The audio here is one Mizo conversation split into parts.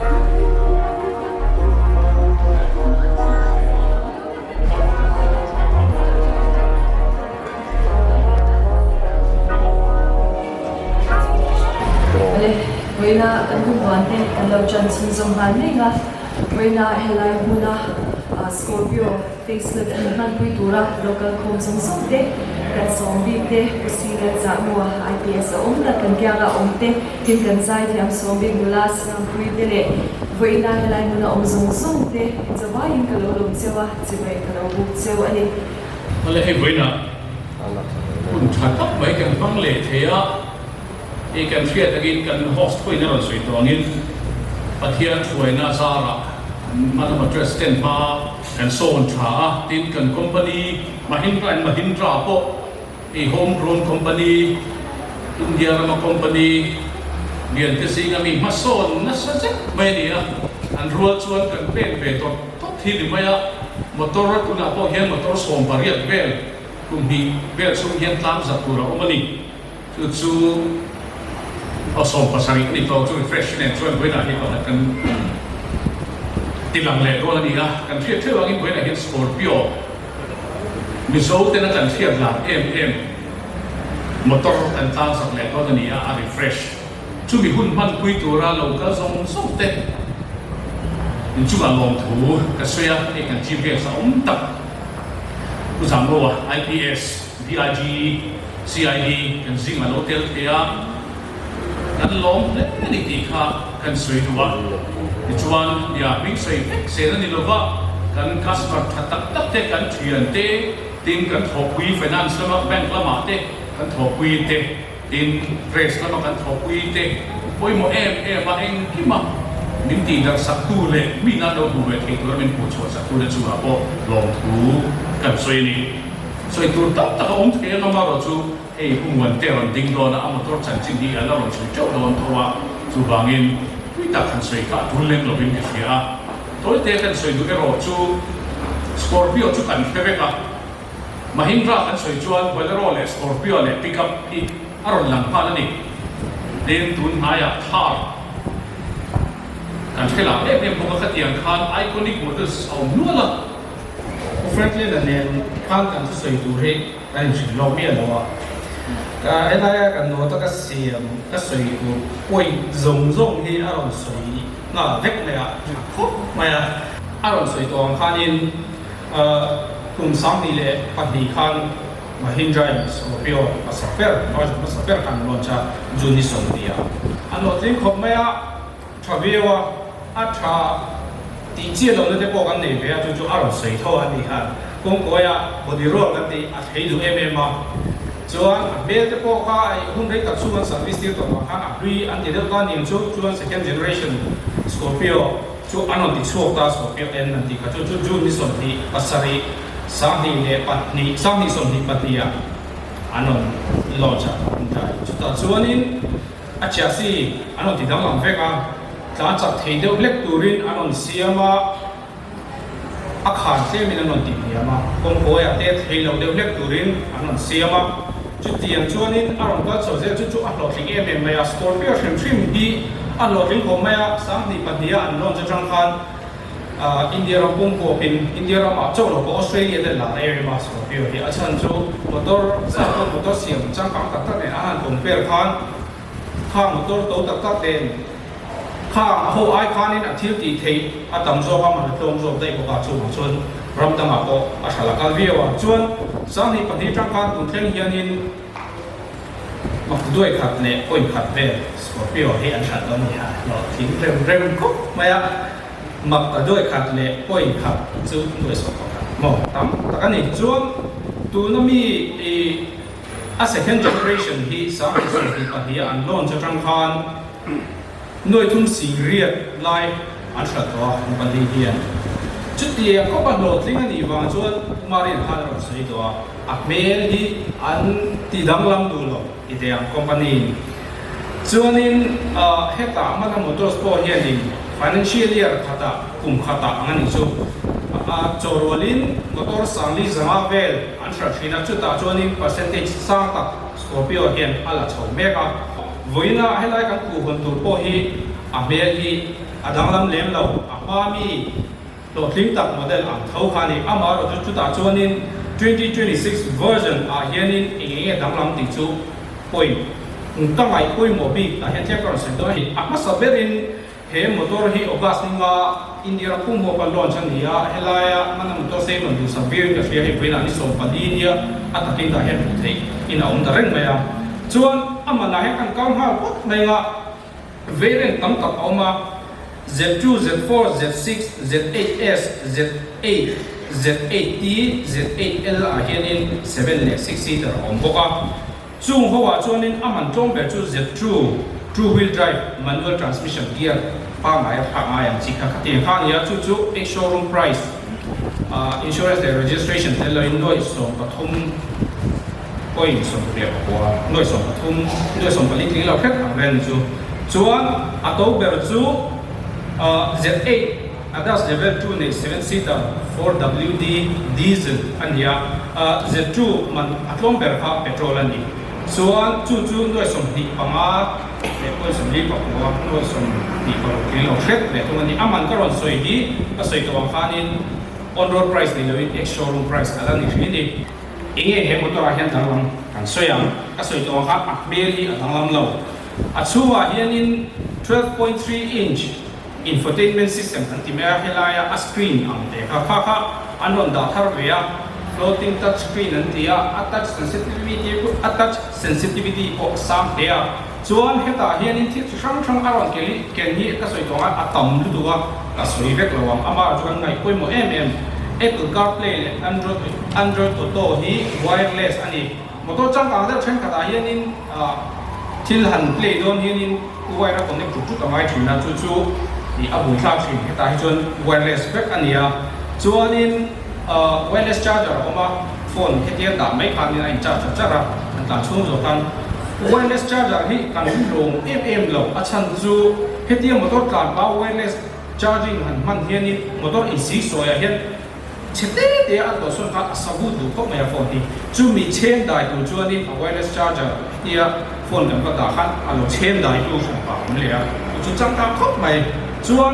Awle, vawiina kan hun te kan lo ṭan chhunzawm nghal mek a, vawiina helai hmuna Scorpio facelift an hmanpui tura local khawm zawng zawng te, kan sawm bik te, Pu Senior Zahmua IPS a awm tak kan kianga awm te, tin kan zaithiam sawm bik nula Siangpui te leh vawiina helai hmuna awm zawng zawng te inzavaiin ka lo lawm cheu a, chibai ka lo buk cheu a ni. Awle hei vawiinah hun tha tak mai kan hmang leh thei a, hei kan hriat angin kan host pawhin a rawn sawi tawh angin Pathian hruaina zarah hmanhmawh President hma kan sawn tha a, tin kan company Mahindra and Mahindra pawh hei home grown company India rama company lian te zinga mi hmasawn nasa zet mai a ni a, an rual chuan kan pen ve tawh tawp hi ni mai a, motor tunah pawh hian motor 18 vel kum hnih vel chhung hian tlang zat tur a awm a ni. Chu chu aw 70 a ni tawh chu refresh nen chuan vawiinah hi pakhat kan ti lang leh dawn a ni a, kan hriat theuh angin vawiinah hian Scorpio Mizo tena kan hriat lar em em motor kan tlang zat leh dawn a ni a, a refresh. Chumi hun hmanpui tura lo kal zawng zawng te inchungah lawmthu ka sawi a, hei kan Chief Guest a awm tak Pu Zangloa, IPS, DIG, CID kan zingah lo tel thei a, kan lawm hle a ni tih kha kan sawi duh a. Tichuan, nia hming sawi vek zel a ni lova, kan customer tha tak tak te, kan thian te, tin kan thawhpui finance lama bank lamah te kan thawhpui te, Tin, press lama kan thawhpui te pawimawh em em a, engkima min tihdarh saktu leh mi nan lo hmu ve thei tura min hmuh chhuah saktu te chungah pawh lawmthu kan sawi a ni. Sawi tur tam tak a awm thei ang amarawh chu hei Pu Muante a rawn ding dawn a, a motor chanchin hi a la rawn sawi teuh dawn tho a, chuvangin tui tak han sawi kha a tul lem lovin ka hria a. Tawite kan sawi duh erawh chu Scorpio chu kan hre vek a. Mahindra kan sawi chuan Bolero leh Scorpio leh Pickup hi a rawn lang nghal a ni. Tin, tun hnaiah Thar kan hre lang em em bawk a, khatiang khan iconic models a awm nual a. Pu Franklin-a nen khan kan thusawi tur hi kan inhrilh lawk miah lo a, ka helaia kan note-a ka siam ka sawi tur point zawng zawng hi a rawn sawi nghal vek mai a, tha khawp mai a. A rawn sawi tawh ang khanin Kum 2002 khan Mahindra in Scorpio hmasa ber, version hmasa ber khan an launch a, June ni 20 ah. An hlawhtling khawp mai a, tha viau a, a tha tih chiah lohna te pawh kan nei ve a, chu chu a rawn sawi tho a ni khan. Kawngkawi-a body roll kan tih a thlei duh em em a, chuan a hmel te pawh kha hun rei tak chhung an service tir tawh vang khan a hlui an ti deuh ta ning chu, chuan second generation Scorpio, Chu an rawn ti chhuak ta Scorpio en an tih kha chu chu June ni 27 22 2022 ah an rawn launch a an dai. Chutah chuanin a chassis an rawn ti danglam vek a, tlan chak thei deuh hlek turin an rawn siam a, a khan tlemin an rawn ti hniam a, kawngkawiah te thei lo deuh hlek turin an rawn siam a. Chutiang chuanin a rawn kal chho zel chu chu a hlawhtling em em mai a, Scorpio hrim hrim hi a hlawhtling khawp mai a, 2002 a an launch atang khan India ram pum huapin India ramah chauh lo pawh Australia te lar em em a Scorpio hi, a chhan chu motor zah pawh motor siam changkang tak tak nen a han compare khan kha motor to tak tak nen kha a ho ai khanin a thil tih theih a tam zawk a, man a tlawm zawk daih bawk a, chuvang chuan ram dangah pawh a hral a kal viau a. Chuan 2002 atang khan tun thleng hianin makti duai khat leh point khat vel Scorpio hi an hral dawn a ni a, hlawhtling rem rem khawp mai a, makta duai khat leh point khat chu nuai 11 maw tam tak a ni. Chuan tuna mi ih. A second generation hi 2022 a an launch atang khan nuai thum sing riat lai an hral tawh a company hian. Chutiang khawpa hlawhtling a nih vang chuan Kumari an khan a rawn sawi tawh a, a hmel hi an ti danglam duh lo ti teh ang company in. Chuanin hetah Mana Motors pawh hianin financial year khatah kum khatah ang a nih chu a chawhrualin motor 50,000 vel An hrilh thin a, chutah chuanin percentage sang tak Scorpio hian a la chho mek a. Vawiina helai kan khuh hawn tur pawh hi a hmel hi a danglam lem lo, a hma mi hlawhtling tak model ang tho kha a ni. Amaherawhchu chutah chuanin 2026 version ah hianin eng eng nge danglam tih chu point ka ngaih pawimawh bik tah hian tlem ka rawn sawi dawn a ni. A hmasa berin He motor hi August ni nga India ram pum huapa launch a ni a, helaia hmana motor sei rawn duhsak viauin ka hria, hei vawiinah ni 14 nia a takin dah hian hmuh theih in a awm ta reng mai a. Chuan a manah hian kan kal nghal phawt mai nga variant tam tak a awm a, Z2, Z4, Z6, Z8S, Z8, Z8T, Z8L ah hianin 7 leh 6 seater a awm bawk a. Chung ho ah chuanin a man tlawm ber chu Z2, two wheel drive, manual transmission gear pangngai a thlak ngai ang chi kha khatiang kha a ni a, chu chu ex showroom price, insurance leh registration tel loin nuaih 13 point 69, nuaih 13, nuaih 14 tling lo hret ang vel ni chu. Chuan a to ber chu Z8. ADAS level 2 nei 7 seater 4WD diesel a ni a, Z2 man a tlawm ber kha petrol a ni. Chuan chu chu nuai 25 leh point 49, nuai 26 tling lo hret leh thung a ni. A man ka rawn sawi hi ka sawi tawh ang khanin on road price ni loin ex showroom price a la ni hri ni. Enge he motor ah hian danglam kan sawi ang? Ka sawi tawh ang khan a hmel hi a danglam lo. A chhungah hianin 12.3 inch Infotainment system kan ti mai a, helaia a screen ang te kha kha kha an rawn dah thar ve a, floating touch screen an ti a, a touch sensitivity a touch sensitivity pawh a sang hle a, chuan hetah hianin thil chi hrang hrang a rawn kel hi ken hi ka sawi tawh ang a, a tam lutuk a, ka sawi vek lo ang, amah chu kan ngaih pawimawh em em. Apple CarPlay leh Android Android Auto hi wireless a ni. Motor changkang deuh thenkhatah hianin thil han play dawn hianin wire a connect ṭut ṭut a ngai ṭhin a, chu chu ih a buaithlak ṭhin. Hetah hi chuan wireless vek a ni a, chuanin wireless charger a awm a, phone hetia dah mai khanin a in charge char char a, an tlan chhung zawk khan. Wireless charger hi kan lawm em em lo, a chhan chu hetia motor tlan hma wireless charging han hman hianin motor insiksawiah hian Chhe te te a tawh sawn khan a sa but duh khawp mai a phone hi. Chumi chhem dai tur chuanin a wireless charger hetia phone kan va dah khan a lo chhem dai tu hran pah awm leh a, chu chu changkang khawp mai. Chuan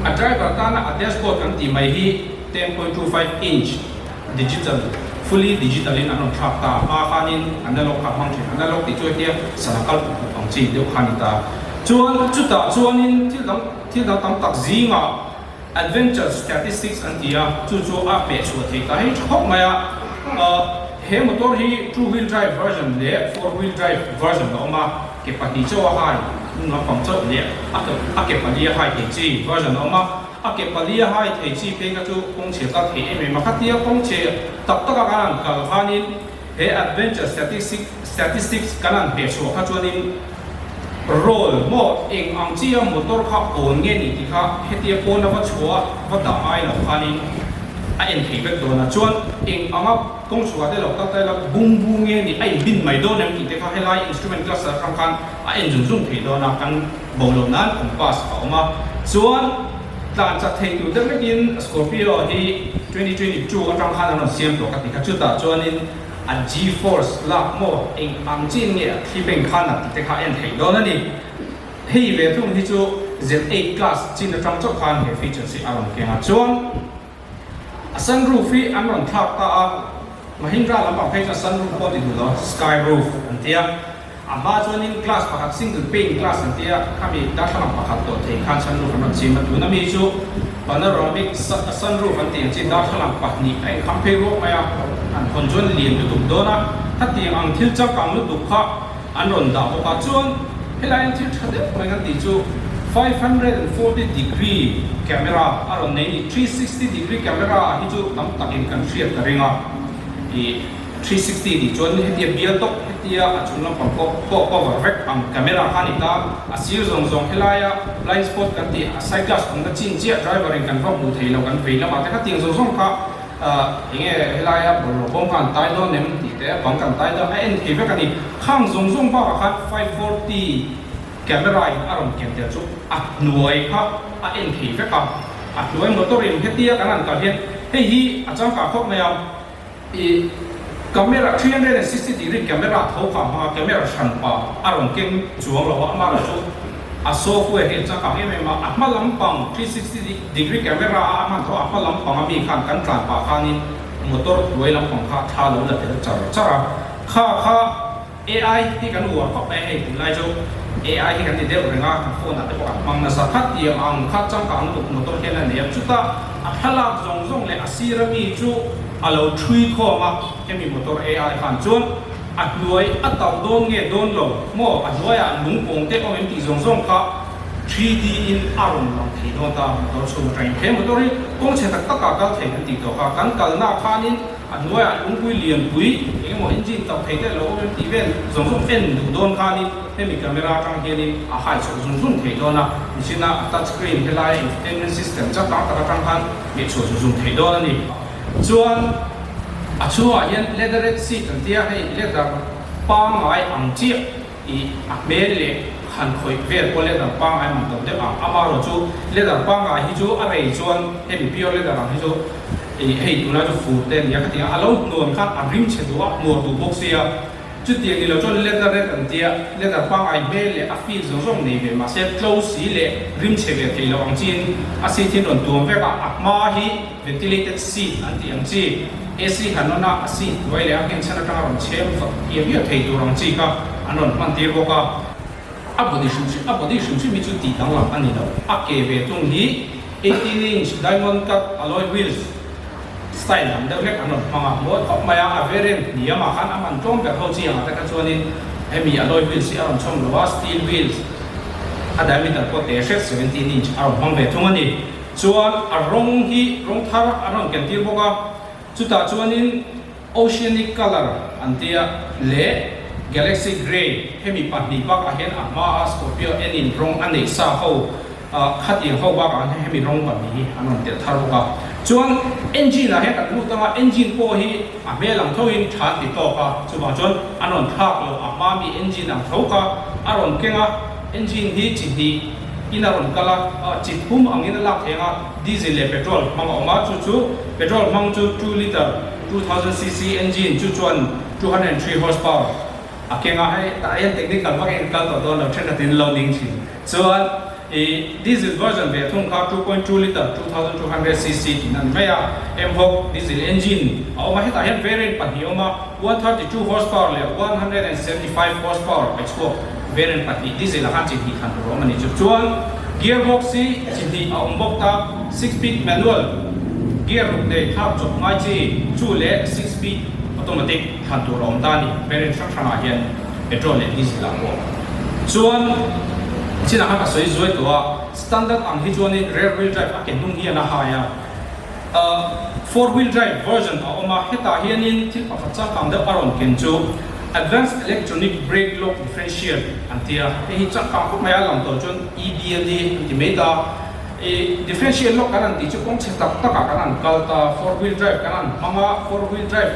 a driver tana a dashboard kan tih mai hi 10.25 inch digital, fully digital in an rawn thlak ta. Hma khanin analog kha a hmang thin. Analog tih chu hetia sana kal puk puk ang chi deuh kha a ni ta. Chuan chutah chuanin thil dang thil dang tam tak zingah Adventure Statistics an ti a, chu chu a peh chhuah theih ta hei tha khawp mai a. He motor hi two wheel drive version leh four wheel drive version a awm a, ke pahnih chauh a hai hnung lampang chauh leh a ke pali a hai thei chi version a awm a. A ke pali a hai thei chi phei kha chu kawng chhe kal thei em em a, khatia kawng chhe tak taka kan han kal khanin he Adventure Statistics kan han peh chhuah kha chuanin Roll maw eng ang chi a motor kha awn nge ni tih kha hetia pawn a va chhuah va dah ngai loh khanin a en thei vek dawn a, chuan eng anga kawng chhuah te lo kal ta ila bung bu nge ni a inbin mai dawn em tih te kha helai instrument cluster atang khan a en zung zung thei dawn a, kan bo loh nan compass a awm a, chuan tlan chak thei tur deuh vekin Scorpio hi 2022 atang khan an rawn siam tawh ka ti kha chutah chuanin. A G-force lak maw eng ang chin nge a thli beng khan a tih te kha en theih dawn a ni. Hei ve thung hi chu Z8 class chin atang chauh khan he features hi a rawn keng a. Chuan a sunroof hi an rawn thlak ta a, Mahindra lampang phei chuan sunroof pawh ti duh lo, sky roof an ti a. A hma chuanin glass pakhat single pane glass an tia, khami darthlalang pakhat tawh thei khan sunroof an rawn chim a, tuna mi chu panoramic sunroof an tih ang chi darthlalang pahnih a inkham phei ruak mai a, an hawn chuan lian lutuk dawn a, khatiang ang thil changkang lutuk kha an rawn dah bawk a, chuan helai hian thil tha deuh mai kan tih chu 540 degree camera a rawn nei a ni, 360 degree camera hi chu tam takin kan hriat ka ring a, ih. 360 tih chuan hetia bial tawp hetia a chung lampang pawh pawh cover vek ang camera kha a ni ta, a sir zawng zawng helaia blind spot kan tih a side glass awmna chin chiah driver in kan va hmuh thei lo kan vei lamah te kha tiang zawng zawng kha ahh enge helaia bawlhhlawh bawm kha an tai dawn em tih te bang kan tai dawn a en thei vek a ni, khang zawng zawng bakah khan 540 camera in a rawn ken tel chu a hnuai kha a en thei vek a, a hnuai motor in hetia kan han kal hian hei hi a changkang khawp mai a. I camera 360 degree camera tho kha hmanga camera hran pa a rawn keng chuang lo a, amaherawhchu chu A software hi a changkang em em a, a hma lampang 360 degree camera a a hman tho a, a hma lampang a mi khan kan tlan pah khanin motor hnuai lampang kha thla lo la tel char char a, kha kha AI hi kan uar khawp mai a, hei tunlai chu AI hi kan ti deuh reng a, kan phone ah te pawh kan hmang nasa kha tiang ang kha changkang lutuk motor hian a nei a, chutah a thlalak zawng zawng leh a sir a mi chu a lo thui khawm a, hemi motor AI khan chuan A hnuai a tauh dawn nge dawn lo maw? A hnuaiah lungpawng te awm em tih zawng zawng kha 3D in a rawn lang thei dawn ta motor chhung atangin. He motor hi kawng chhe tak takah kal thei kan tih tawh kha. Kan kalnaah khanin a hnuaiah lungpui lianpui eng emaw engine tauh thei te lo awm em tih vel zawng zawng en duh dawn khanin hemi camera atang hianin a hai chhoh zung zung thei dawn a. Nichina a touch screen helaia infotainment system changkang tak atang khan hmehchhuah zung zung thei dawn a ni. Chuan a chhungah hian leatherette seat an tia, hei leather pangngai ang chiah ih a hmel leh han khawih vel pawh leather pangngai man to deuh ang. Amaherawh chu leather pangngai hi chu a rei chuan hemi pure leather ang hi chu ih hei tunlai chu fur te a nia khatiang a, a lo hnuan khan a rim chhe duh a, hmuar duh bawk sia. Chutiang ni lo chuan leatherette an tia, leather pangngai hmel leh a feel zawng zawng nei ve mahse tlo si leh rim chhe ve thei lo ang chiin a seat hi an rawn tuam vek a, a hma hi ventilated seat an tih ang chi, AC han on a, a seat hnuai leh a nghenchhan atanga rawn chhem vak hiam hiam thei tur ang chi kha an rawn hman tir bawk a. A body hrim hrim a body hrim hrim hi chu tih danglam a ni lo, a ke ve tung hi 18 inch diamond cut alloy wheels, Style dang deuh hlek an rawn hmang a, mawi khawp mai a, a variant hniam ah khan a man tlawm ber ho chi ang ah te kha chuanin hemi alloy wheels hi a rawn chhawm lo a, steel wheels a diameter pawh te hret 17 inch a rawn hmang ve thung a ni. Chuan a rawng hi rawng thar an rawn ken tir bawk a, chutah chuanin oceanic colour an tia leh galaxy grey hemi pahnih bakah hian a hmaa Scorpio N in rawng a neih sa ho Khatiang ho bakah hian hemi rawng pahnih hi an rawn telh thar bawk a. Chuan engine ah hian kan lut ang a, engine pawh hi a hmel ang thoin tha an ti tawk a, chuvang chuan an rawn thlak loh a hma mi engine ang tho kha a rawn keng a, engine hi chi hnih in a rawn kal a, chi thum angin a lak thei ang a, diesel leh petrol hmang a awm a, chu chu petrol hmang chu 2 litre 2000cc engine chu chuan 203 horsepower a keng a, hei tah hian technical vak in kal tawh dawn lo thenkhatin lo ning thin. Chuan i diesel version ve thung kha 2.2 litre, 2200 cc tihna a ni mai a. Mhawk diesel engine a awm a, hetah hian variant pahnih a awm a, 132 horsepower leh 175 horsepower pe chhuak variant pahnih diesel ah khan chi hnih thlan tur a awm a ni chu. Chuan gearbox hi chi hnih a awm bawk ta, six speed manual gear ruk nei thlak chawp ngai chi chu leh six speed automatic thlan tur a awm ta a ni variant hrang hrangah hian. Petrol leh diesel ah pawh chuan chinah khan ka sawi zuai tawh a, standard ang hi chuanin rear wheel drive a ke hnung hian a hai a, four wheel drive version a awm a, hetah hianin thil pakhat changkang deuh a rawn ken chu advanced electronic brake lock differential an ti a, hei hi changkang khawp mai a lang tawh chuan EBLD an ti mai ta, ih differential lock kan han tih chu kawng chhe tak takah kan han kal ta, four wheel drive kan han hmang a, four wheel drive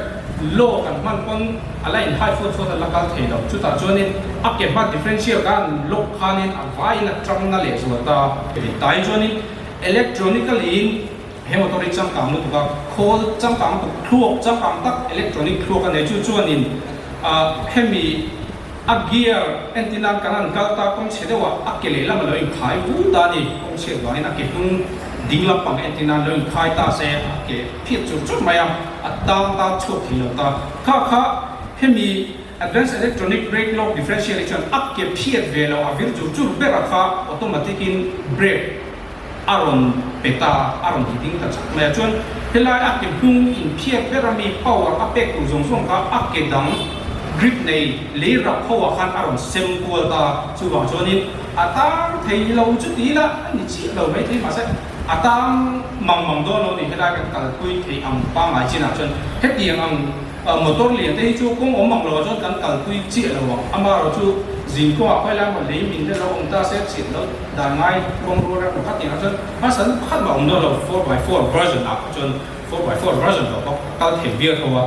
Law kan hman pawn a la in hai fuat fuat a la kal thei lo. Chutah chuanin a ke hma differential khan lock khanin a vaiin a tang na leh zual ta. Tlai chuanin electronically in he motor hi changkang lutuk a, khawl changkang lutuk, thluak changkang tak electronic thluak a nei. Chu chuanin hemi A gear entir nan kan han kal ta kawng chhe deuh ah a ke lehlam a lo inkhai vut a ni. Kawng chhiat vangin a ke hnung ding lampang entir nan lo inkhai ta se a ke phiat chur chur mai a, a tang ta chhuak thei lo ta. Kha kha hemi Advanced Electronic Brake Lock Differential hi chuan a ke phiat ve lo a vir chur chur ber a kha automatic in brake a rawn pe ta a, a rawn ti ding ta chak mai a. Chuan helai a ke hnung inphiat ber a mi power a pek tur zawng zawng kha a ke dang grip nei lei rap ho ah khan a rawn sem kual ta a. Chuvang chuanin a tang thei lo chu ti ila a ni chiah lo mai thei mahse a tang mang mang dawn lo a ni. Helai kan kalpui theih ang pangngai chinah chuan hetiang ang Motor lian te hi chu kawng awm ang lo ah chuan kan kalpui chiah lo ang. Amaherawh chu zin kawngah khawi lai maw lei min te lo awm ta se chhiat lo dan ngai kawng rual rem pakhat tih ah chuan hmasa lu pakhat mah awm dawn lo 4x4 version ah kha chuan 4x4 version lo bawk a kal thei viau tho a.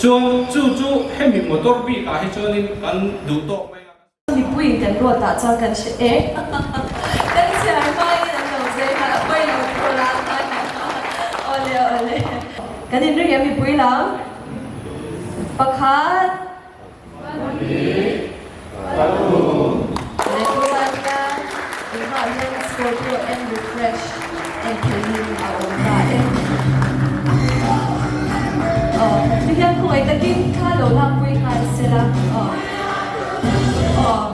Chuan chu chu hemi motor bik ah hi chuanin kan duh tawk mai a. Mipuiin kan ruatah chuan kan hre e. Kan chhiar hmain an lo zai nghal a, pawi lo thaw la Awle awle. Kan inring em mipui lam? Pakhat. Pahnih. Pathum. Leh chuan. Refresh en theihin a awm ta e. Aw, tihian khawngaih takin thla lo lakpui nghal sela aw. Aw,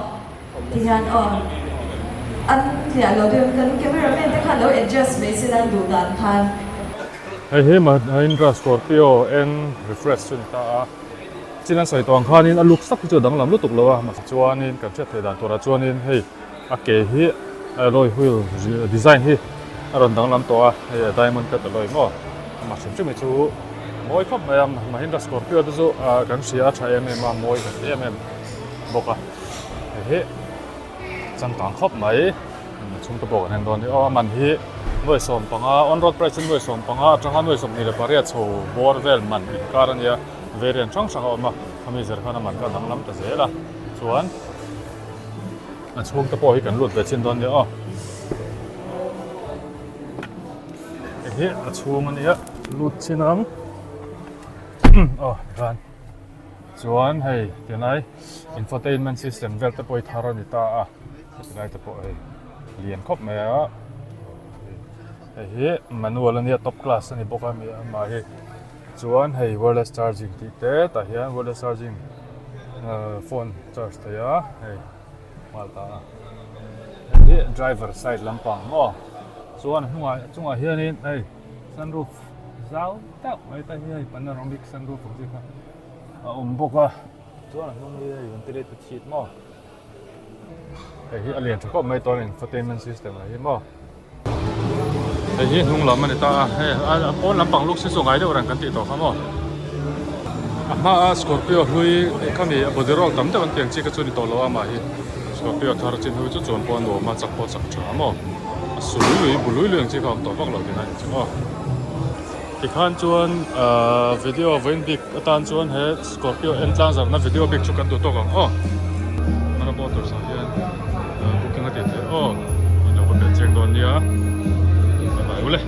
tihian aw. An hliah lo deuh kan cameraman te khan lo adjust mai sela an duh dan khan. Hei hi Mahindra Scorpio N Refresh chu a ni ta a. Chin an sawi tawh ang khanin a luk sak hi chu a danglam lutuk lo a, mahse chuanin kan hriat theih dan turah chuanin hei a ke hi alloy wheel design hi a rawn danglam tawh a, hei a diamond cut alloy maw amah hrim hrim hi chu mawi khawp mai a, Mahindra Scorpio te chu kan hria a tha em em a, mawi kan ti em em bawk a, hei hi changkang khawp mai. A chhungte pawh kan en dawn hi aw a man hi nuai 15 on road price chu nuai 15 atanga nuai 28 chho bawr vel man inkar a nia variant hrang hrang a awm a khami zir khan a man kha a danglam ta zel a chuan a chhungte pawh hi kan lut ve chin dawn nia aw hei hi a chhung a nia lut chin ang aw tikhan chuan hei tunlai infotainment system vel te pawh hi thar a ni ta a. Heti lai te pawh hei lian khawp mai a hei hi manual ania top class a ni bawk a mi amah hi chuan hei wireless charging tih te tah hian wireless charging ahh phone charge thei a hei nghal ta a hei hi driver side lampang maw chuan a hnungah a chungah hianin hei sunroof zau deuh mai te hi hei panoramic sunroof ang chi kha a awm bawk a chuan a hnung hi hei ventilated seat maw. Hei hi a lian tha khawp mai tawh a ni infotainment system ah hi maw hei hi hnung lam a ni ta a hei a pawn lampang luk si chu ngai deuh reng kan tih tawh kha maw a hma a scorpio hlui khami a body roll tam deuh an tih ang chi kha chu ni tawh lo a amah hi scorpio thar chin hlui chu chuan pawh a nuam a chak pawh a chak tha maw a su lui lui bu lui lui ang chi kha a awm tawh vak lo tihna a ni chu aw. Tikhan chuan ahh video vawiin bik atan chuan he Scorpio en tlang zarhna video bik chu kan duh tawk ang aw. Mara Motors ah hian booking a tih theih aw in lo va belh chiang dawn nia. Bye bye ule.